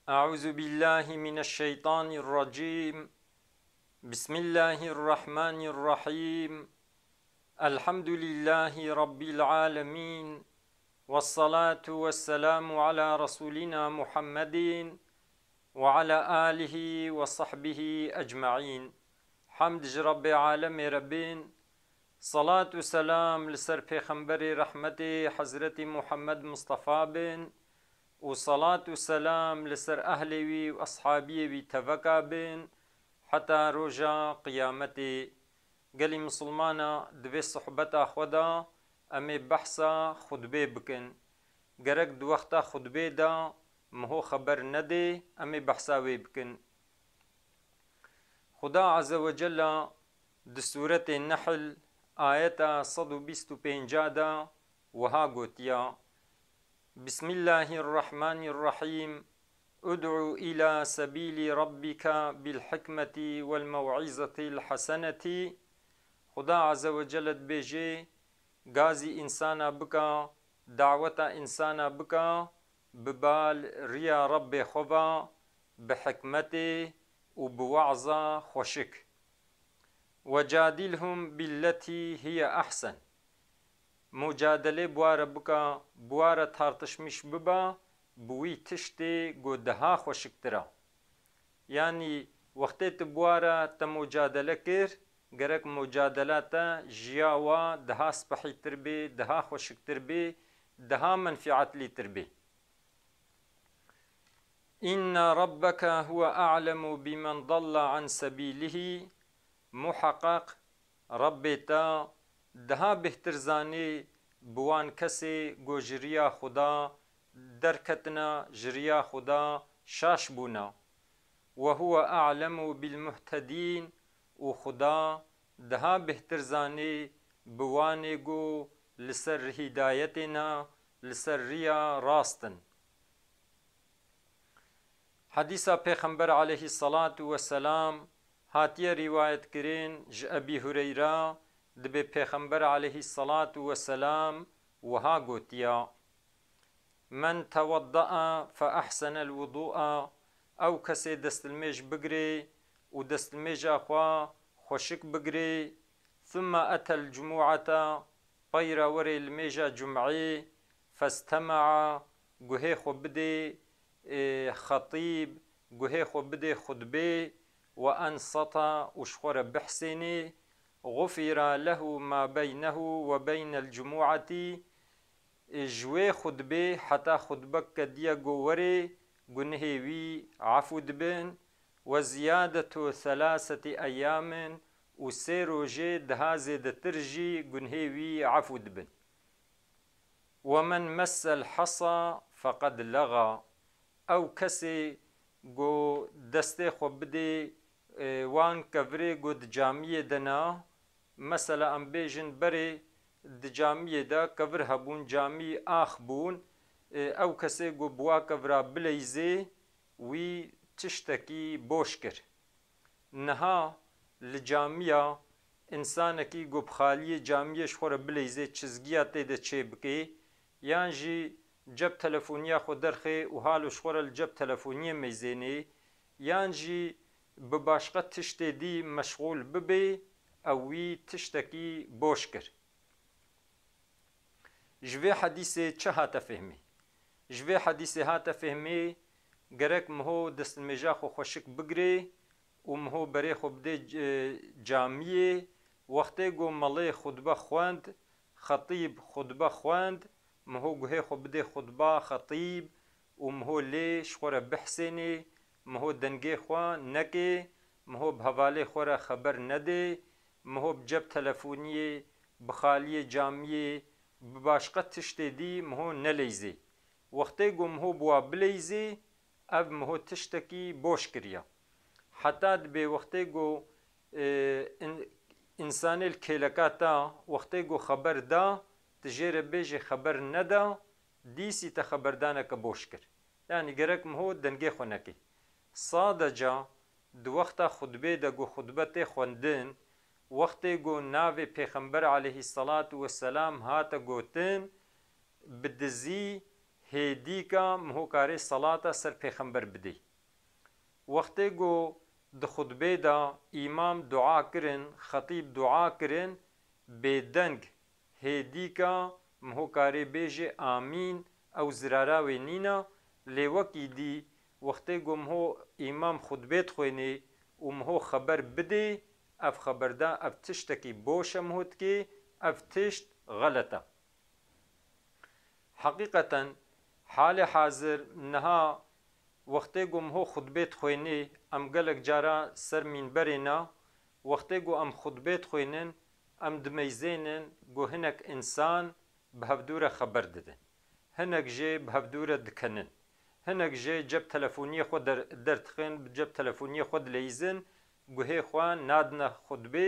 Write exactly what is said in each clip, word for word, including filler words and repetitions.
أعوذ بالله من الشيطان الرجيم. بسم الله الرحمن الرحيم. الحمد لله رب العالمين. والصلاة والسلام على رسولنا محمد وعلى آله وصحبه أجمعين. Hamd ji Rabbê alemê re bên. Salat û selam li ser Pêxemberê rehmetê Hezretî Muhammed Mustafa bin û salat û selam li ser ehlê wî û eshabiyê wî teveka bin heta roja qiyametê. Gelî misilmana, di vê sohbeta xwe de em ê behsa xutbê bikin. Gerek di wexta xutbê de miho xeber nedê, em ê behsa wê bikin. Xuda Azze ve Cella di Sûretê Nehl ayeta sed û bîst û pênc de wiha gotiya: Bismillahirrahmanirrahîm. Ud'u ila sebîlî rabbika bil hikmetî wel mew'izetil hasenetî. Xuda Azze ve Celle dibêje: Gazî însana bika, daweta însana bika, bi bal riya Rabbê xwe ve, bi hikmetê û bi we'za xweşik. Wecadilhum billetî hiye ehsen. Mucadelê bi wa re bika, bi wa re tartişmîş biba, bi wî tiştê ku daha xweşiktir a. Yanî wextê tu bi wa re te mucadele kir, gerek mucadela te ji ya wa daha spehîtir bê, daha xweşiktir bê, daha menfîetlîtir bê. Inna rabbeke huwe a'lemu bimen dalla an sebîlihî. Muheqeq Rabbê te daha bêhtir zanê bi wan kesê ku ji riya Xuda derketina, ji riya Xuda şaş bûna. Ve huwe a'lemu bil muhtedîn, û Xuda daha bêhtir zanê bi wanê ku li ser hîdayetê ne, li ser riya rast in. Hedîsa Pêxember aleyhisselatu vesselam hatiye rîwayet kirin ji Ebî Hureyra, dibê Pêxember aleyhisselatu vesselam wiha gotiya: Men tewadda'a fe ehsenel wudu'a, ew kesê destilmêj bigirê û destilmêja xwe xweşik bigirê, thumme etel cumu'ata, peyra werê limêja cum'ê, festema'a, guhê xwe bidê, e, xetîb, guhê xwe bidê xutbê, we enseta, û ji xwe re bihsênê, gufira lehu ma beynehu we beynel cumu'atî, e, ji wê xutbê heta xutbeke diye ku werê, gunhê wî efû dibin, we ziyadetu selaseti eyamin, û sê rojê daha zêdetir jî gunhê wî efû dibin. We men messel hesa feqed lexâ. Ew kesê ku destê xwe bidê, e, wan kevirê ku di camiyê de ne, mesela em bêjin berê di camiyê de kevir hebûn, camî ax bûn, e, ew kesê ku bi wa kevira bileyzê, wî tiştekî boş kir. Niha li camiya, însanekî ku bi xaliyê camiyê ji xwe re bileyzê, çizgiya tê de çêbikê, yan jî ceb telefoniya xwe derxê û halo ji xwe re li ceb telefoniyê meyzênê, yan jî bi başqa tiştê dî meşxûl bibê, ew wî tiştekî boş kir. Ji vê hedîsê çi hate fehmî? Ji vê hedîsê hate fehmî, gerek miho destnimêja xwe xweşik bigirê û miho berê xwe bidê, e, camiyê. Wextê ku melê xutbe xwend, xetîb xutbe xwend, miho guhê xwe bidê xutba, xetîb, û miho lê ji xwe re bihsênê, miho dengê xwe nekê, miho bi hevalê xwe re xeber nedê, miho bi ceb telefoniyê, bi xaliyê camiyê, bi başqa tiştê dî miho neleyzê. Wextê ku miho bi wa bileyzê, ev miho tiştekî boş kiriya. Heta dibê wextê ku, e, in-, însanê li kêleka ta, wextê ku xeber da, tu jê re bêjê xeber neda, dîsî te xeberdaneke boş kir. Yanî gerek miho dengê xwe nekê. Sadeca di wexta xutbê de ku xutbe tê xwendin, wextê ku navê Pêxember aleyhisselatu vesselam hate gotin, bi dizî hêdîka miho karê selata ser pêxember bidê. Wextê ku di xutbê de îmam dua kirin, xetîb dua kirin, bêdeng hêdîka miho karê bêjê amîn, ew zirara wê nîna, lê wekî dî wextê ku miho îmam xutbê dixwênê û miho xeber bidê, ev xeberda ev tiştekî boş e miho dikê, ev tişt xelet e. Heqîqeten halê hazir niha wextê ku miho xutbê dixwênê, em gelek cara ser mînberê ne, wextê ku em xutbê dixwênin, em dimeyzênin ku hinek însan bi hevdû re xeber didin. Hinek jê bi hevdû re dikenin. Hinek jê ceb telefoniyê xwe der-, derdixin, bi ceb telefoniyê xwe dileyzin, guhê xwe nadine xutbê,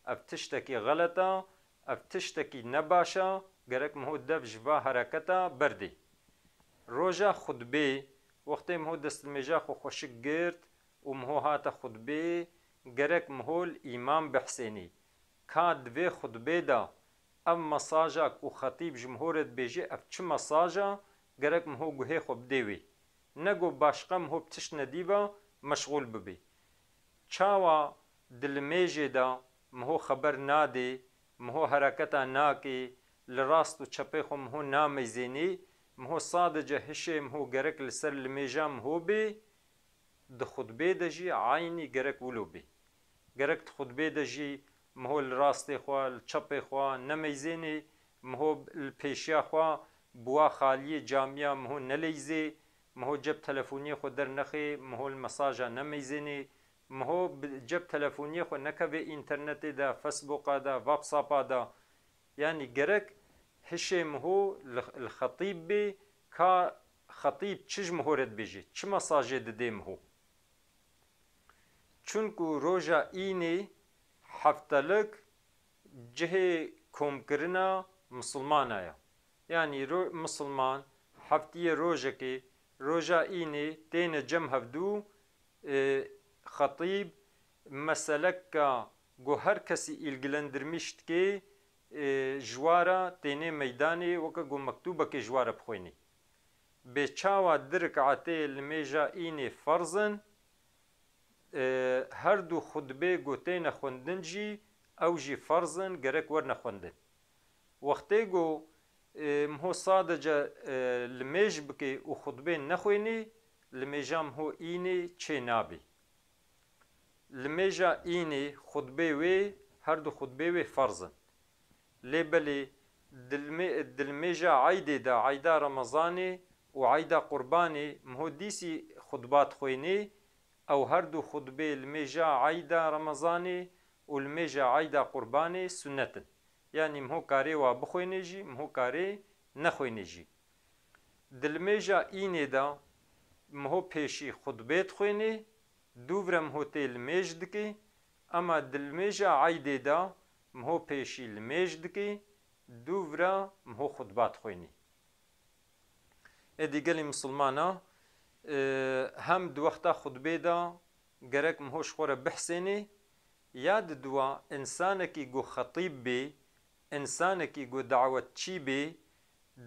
ev tiştekî xelet e, ev tiştekî ne baş e, gerek miho dev ji va hereketa berdê. Roja xutbê, wextê miho destlimêja xwe xweşik girt û miho hate xutbê, gerek miho li îmam bihsênî. Ka di vê xutbê de ev mesaja ku xetîb ji miho re dibêje, ev çi mesaj e, gerek miho guhê xwe bidê wê. Ne ku başqa miho bi tişt nedî ve meşxûl bibê. Çawa di limêjê de miho xeber nadê, miho hereketa nakê, li rast û çepê xwe miho nameyzênê, miho sadece hişê miho gerek li ser limêja miho bê, di xutbê de jî eynî gerek wilo bê. Gerek di xutbê de jî miho li rastê xwe, li çepê xwe nemeyzênê, miho li pêşiya xwe bi wa xaliyê camiya miho neleyzê, miho ceb telefoniyê xwe dernexê, miho li mesaja nemeyzênê, miho bi ceb telefoniyê xwe nekeve înternetê de, Facebooka de, WhatsAppa de. Yanî gerek hişê miho li, li xetîb bê, ka xetîb çi ji miho re dibêje, çi mesajê didê miho. Çunku roja înê heftelik cihê komkirina misilmana ye. Yanî ro-, misilman heftiyê rojekê, roja înê têne cem hevdû, e, xetîb meseleka ku her kesî îlgilendirmîş dikê, e, ji wa re tênê meydanê, weke ku mektûbekê ji wa re bixwênê. Bê çawa di rikatê limêja înê ferz in, e, her du xutbê ku têne xwendin jî, ew jî ferz in, gerek werne xwendin. Wextê ku, e, miho sadece, e, limêj bike û xutbê nexwênê, limêja miho înê çê nabê. Limêja înê xutbê wê, her du xutbê wê ferz in. Lê belê di limê-, di limêja eydê de, eyda Remezanê û eyda Qurbanê, miho dîsî xutba dixwênê, ew her du xutbê limêja eyda Remezanê û limêja eyda Qurbanê sunnet in. Yanî miho karê wa bixwênê jî, miho karê nexwênê jî. Di limêja înê de miho pêşî xutbê dixwênê, dûvre miho tê limêj dikê, ema di limêja eydê de miho pêşî limêj dikê, dûvre miho xutba dixwênê. Êdî gelî misilmana, e, hem di wexta xutbê de gerek miho ji xwe re bihsênê, ya di dua însanekî ku xetîb bê, însanekî ku dawetçî bê,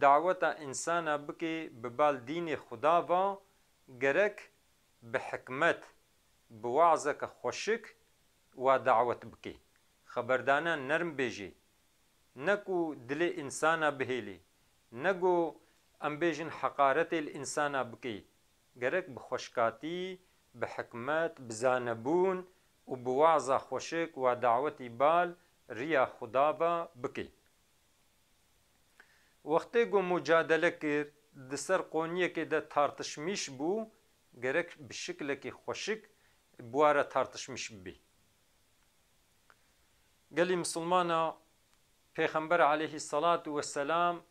daweta însana bikê bi bal dînê Xuda ve, gerek bi hikmet, bi wazeke xweşik wa dawet bikê. Xeberdana nerm bêjê. Ne ku dilê însana bihêlê, ne ku em bêjin heqaretê li însana bikê. Gerek bi xweşkatî, bi hikmet, bi zanebûn û bi waza xweşik wa dawetî bal riya Xuda ve bikê. Wextê ku mucadele kir, di ser qoniyekê de tartişmîş bû, gerek bi şiklekî xweşik bi wa re tartişmîş bibê. Gelî misilmana, Pêxember aleyhisselatu vesselam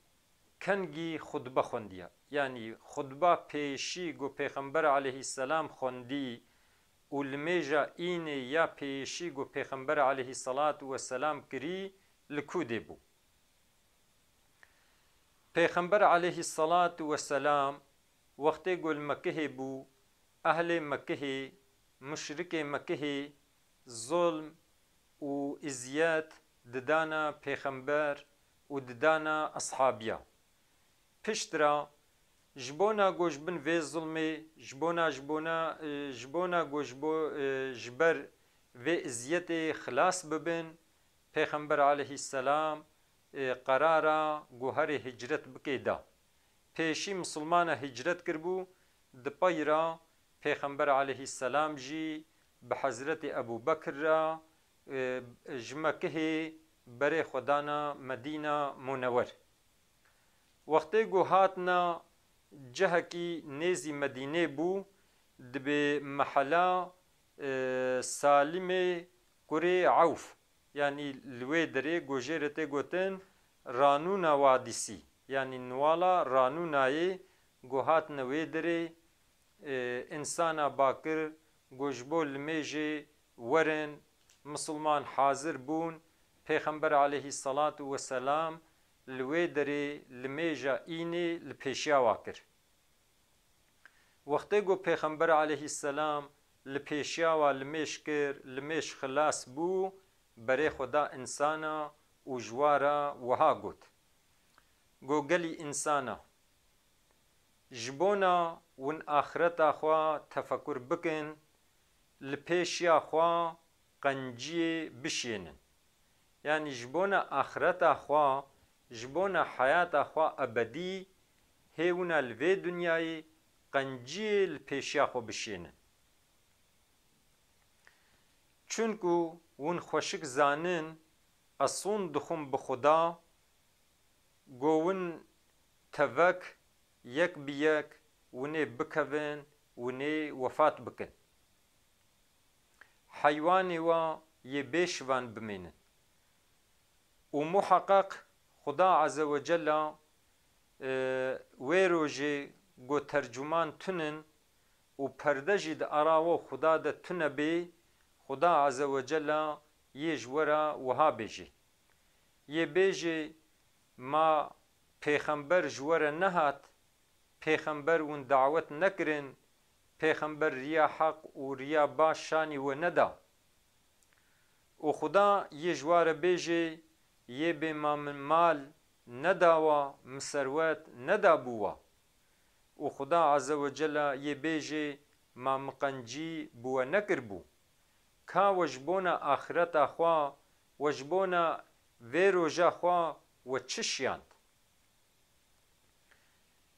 kengî xutbe xwendiya. Yanî xutba pêşî ku Pêxember aleyhisselam xwendî û limêja înê ya pêşî ku Pêxember aleyhisselatu vesselam kirî li ku de bû? Pêxember aleyhisselatu vesselam wextê ku li Mekihê bû, ehlê Mekihê, muşrikê Mekihê zulm û îziyet didana Pêxember û didana eshabiya. Piştre Ji bona ku ji bin vê zulmê, ji bona, ji bona, e, ji bona ku ji bo, e, ji ber vê iziyetê xilas bibin, Pêxember aleyhisselam, e, qerara ku herê hicret bike da. Pêşî misilmana hicret kiribû, di pey re Pêxember aleyhisselam jî bi Hezretî Ebû Bekir re, e, ji Mekihê berê xwe dana Medîna Munewer. Wextê ku hatina cihekî nêzî Medînê bû, dibê mehela, e, Salîmê kurê Ewf, yanî li wê derê ku jê re tê gotin Ranûna Wadîsî, yanî niwala Ranûnayê ku hatine wê derê, e, însana bakir ku ji bo limêjê werin, misilman hazir bûn, Pêxember aleyhisselatu vesselam li wê derê limêja înê li pêşiya wa kir. Wextê ku Pêxember aleyhisselam li pêşiya wa limêj kir, limêj xilas bû, berê xwe da însana û ji wa re wiha got, Go gelî însana, ji bona win axireta xwe tefekur bikin, li pêşiya xwe qenciyê bişênin. Yanî ji bona axireta xwe, ji bona heyata xwe ebedî, hê wina li vê dinyayê qenciyê li pêşiya xwe bişênin. Çunku win xweşik zanin, ez sûnd dixwim bi Xuda, go win tevek yek bi yek winê bikevin, winê wefat bikin. Heywanê wa yê bêşivan bimînin. Û muheqeq Xuda Azze ve Cella, e, wê rojê go tercuman tunin û perde jî di ara we Xuda de tune bê, Xuda Azze ve Cella yê ji we re wiha bêjê. Yê bêjê, ma pêxember ji we re nehat, pêxember win dawet nekirin, pêxember riya heq û riya baş şanî we neda. Û Xuda yê ji wa re bêjê, yê bê ma min mal nedawa, min serwet nedabûwa. Û Xuda Azze ve Cella yê bêjê, ma min qencî bi we nekiribû. Ka we ji bona axireta xwe, we ji bona vê roja xwe we çi şiyand?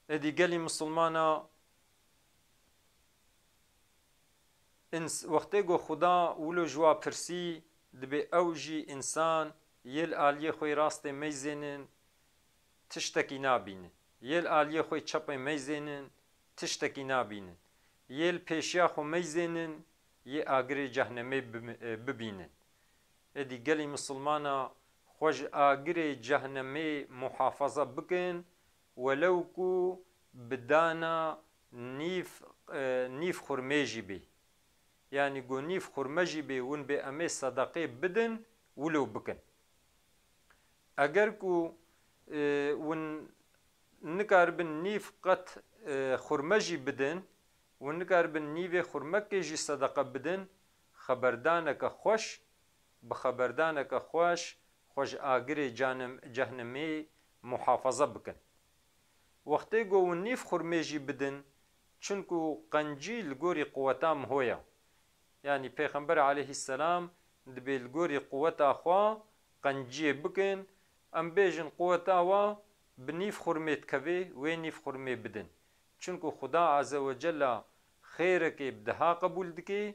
Êdî gelî misilmana, ins-, wextê ku Xuda wilo ji wa pirsî, dibê ew jî însan yê li aliyê xwe yê rastê meyzênin, tiştekî nabînin. Yê li aliyê xwe yê çepê meyzênin, tiştekî nabînin. Yê li pêşiya xwe meyzênin, yê agirê cehnemê bim-, e, bibînin. Êdî gelî misilmana xwe ji agirê cehnemê muhafaza bikin, welew ku bi dana nîv, e, nîv xurmê jî bê. Yanî ku nîv xurme jî bê, win bê em ê sedeqê bidin, wilo bikin. Eger ku, e, win nikaribin nîv qet, e, xurme jî bidin, win nikaribin nîvê xurmekê jî sedeqe bidin, xeberdaneke xweş, bi xeberdaneke xweş, xwe ji agirê canem-, cehnemê muhafaza bikin. Wextê ku win nîv xurmê jî bidin, çunku qencî li gorî quweta miho ye. Yanî Pêxember aleyhisselam dibê li gorî quweta xwe qenciyê bikin, em bêjin quweta we bi nîv xurmê dikevê, wê nîv xurmê bidin. Çunku Xuda Azze ve Cella xêrekê bi deha qebûl dikê,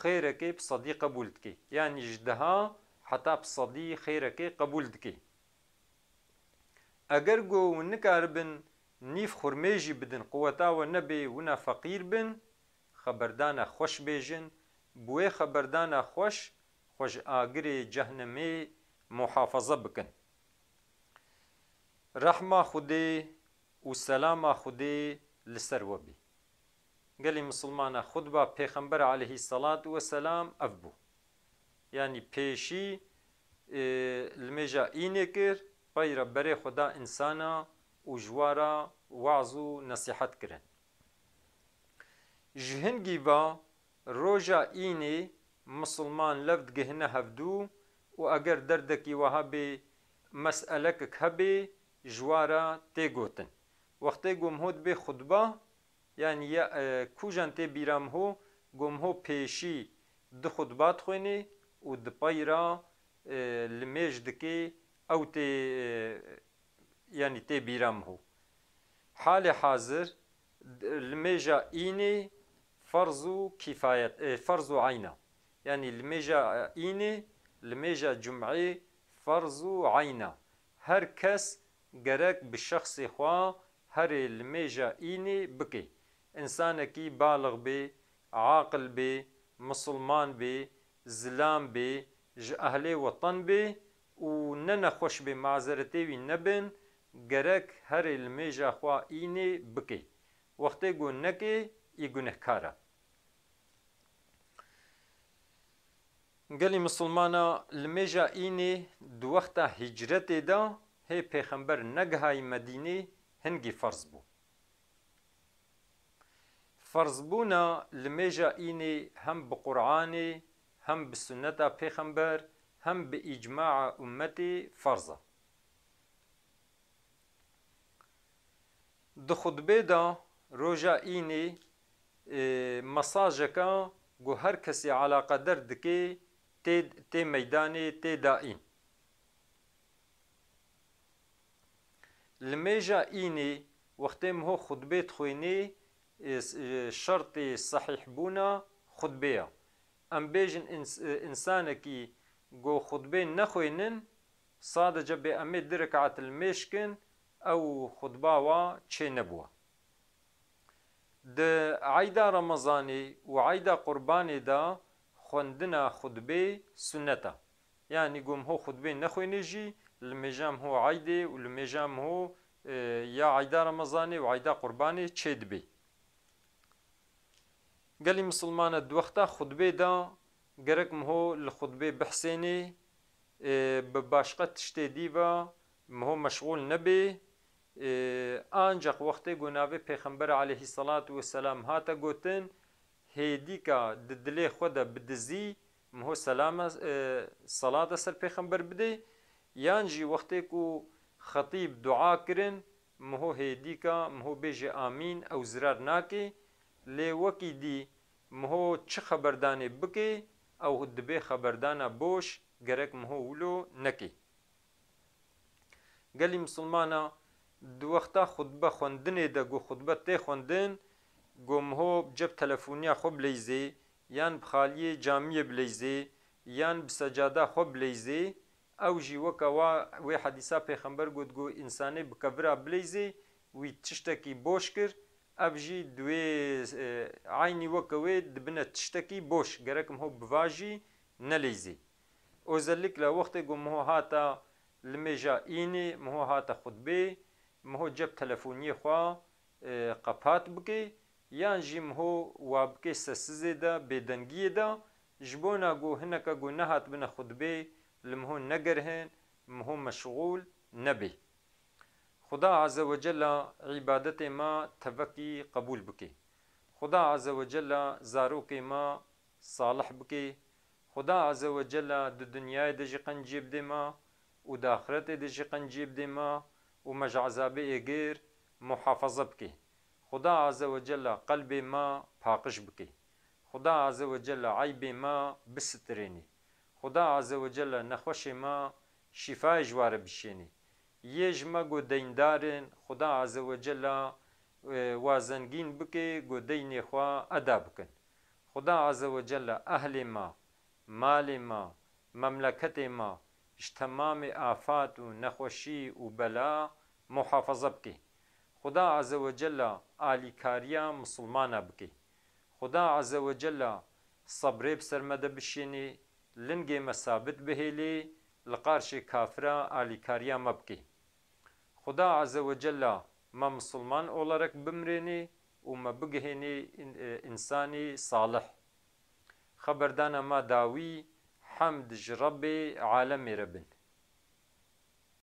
xêrekê bi sedî qebûl dikê. Yanî ji deha heta bi sedî xêrekê qebûl dikê. Eger ku win nikaribin nîv xurmê jî bidin, quweta we nebê, wina feqîr bin, xeberdana xweş bêjin, bi wê xeberdana xweş xwe ji agirê cehnemê muhafaza bikin. Rehma Xwedê û selama Xwedê li ser we bê. Gelî misilmana, xutba Pêxember aleyhisselatu vesselam ev bû. Yanî pêşî, e, limêja înê kir, pey re berê xwe da însana û ji wa re waz û nesîhet kirin. Ji hingî ve roja înê misilman lev digihine hevdû û eger derdekî wiha bê, meselekek hebê, ji wa re tê gotin. Wextê ku miho dibê xutba, yanî ya, e, kujan tê bîra miho, ku miho pêşî du xutba dixwênê û di pey ra, e, limêj dikê, ew tê, e, yanî tê bîra miho. Halê hazir, d-, limêja înê ferz û kîfayet, e, ferz û eyn a. Yanî limêja, e, înê, limêja cum'ê ferz û eyn a. Her kes gerek bi şexsê xwe herê limêja înê bike. Însanekî balix bê, aqil bê, misilman bê, zilam bê, ji ehlê weten bê û ne nexweş bê, mazeretê wî nebin, gerek herê limêja xwe înê bike. Wextê ku neke, î gunehkar e. Gelî misilmana, limêja înê di wexta hicretê de hê pêxember negihayî Medînê hingî ferz bû. Ferzbûna limêja înê hem bi Qur'anê, hem bi sunneta pêxember, hem bi îcmaa ummetê ferz e. Di xutbê de roja înê, e, mesajeka ku her kesê eleqeder dike tê, tê meydanê, tê dayîn. Limêja înê wextê miho xutbê dixwênê, e, s-, e, şertê sehîhbûna xutbê ya. Em bêjin ins-, e, însanekî ku xutbê nexwênin, sadece bê em ê du rekat limêj kin, ew xutba wa çê nebûwa. Di eyda Remezanê û eyda Qurbanê de xwendina xutbê sunnet e. Yanî ku miho xutbê nexwênê jî, limêja miho eydê û limêja miho, e, ya eyda Remezanê û eyda Qurbanê çêdibê. Gelî misilmana, di wexta xutbê de gerek miho li xutbê bihsênê, e, bi başqa tiştê dî ve miho meşxûl nebê. E, ancaq wextê ku navê Pêxember aleyhisselatu vesselam hate gotin, hêdîka di dilê xwe de bi dizî miho selama, e, selata ser Pêxember bidê, yan jî wextê ku xetîb dua kirin, miho hêdîka, miho bêje amîn, ew zirar nake, lê wekî dî miho çi xeberdanê bike, ew dibê xeberdana boş, gerek miho wilo neke. Gelî misilmana, di wexta xutbe xwendinê de ku xutbe tê xwendin, ku miho cep telefoniya xwe bileyzê, yan bi xaliyê camiyê bileyzê, yan bi secada xwe bileyzê, ew jî weke wa wê hedîsa Pêxember got, ku însanê bi kevira bileyzê, wî tiştekî boş kir, ev jî di wê, e, eynî weke wê dibine tiştekî boş, gerek miho bi va jî neleyzê. Özellikle wextê ku miho hata limêja înê, miho hata xutbê, miho cep telefoniyê xwe, e, qepat bike, yan jî miho wa bike sessizê de, bêdengiyê de, ji bona ku hineke ku nehatibine xutbê, li miho negerihin, miho meşxûl nebe. Xuda Azze ve Cella îbadetê me tevekî qebûl bike. Xuda Azze ve Cella zarokê me salih bike. Xuda Azze ve Cella di dinyayê de jî qenciyê bidê me û di axiretê de jî qenciyê bidê me û me ji ezabê êgir muhafaza bike. Xuda Azze ve Cella qelbê me paqij bike. Xuda Azze ve Cella eybê me bisitirênê. Xuda Azze ve Cella nexweşê me şîfayê ji wa re bişênê. Yê ji me ku deyndar in, Xuda Azze ve Cella, e, wa zengîn bike ku deynê xwe eda bikin. Xuda Azze ve Cella ehlê me, malê me, memleketê me ji temamê afat û nexweşî û bela muhafaza bike. Xuda Azze ve Cella alîkariya misilmana bike. Xuda Azze ve Cella sebrê bi ser me de bişênê, lingê me sabit bihêlê, li qarşê kafira alîkariya me bike. Xuda Azze ve Cella me misilman olarak bimirênê û me bigihênê in-, e, însanê salih. Xeberdana me dawî, hemd ji Rebbê alemê re bin.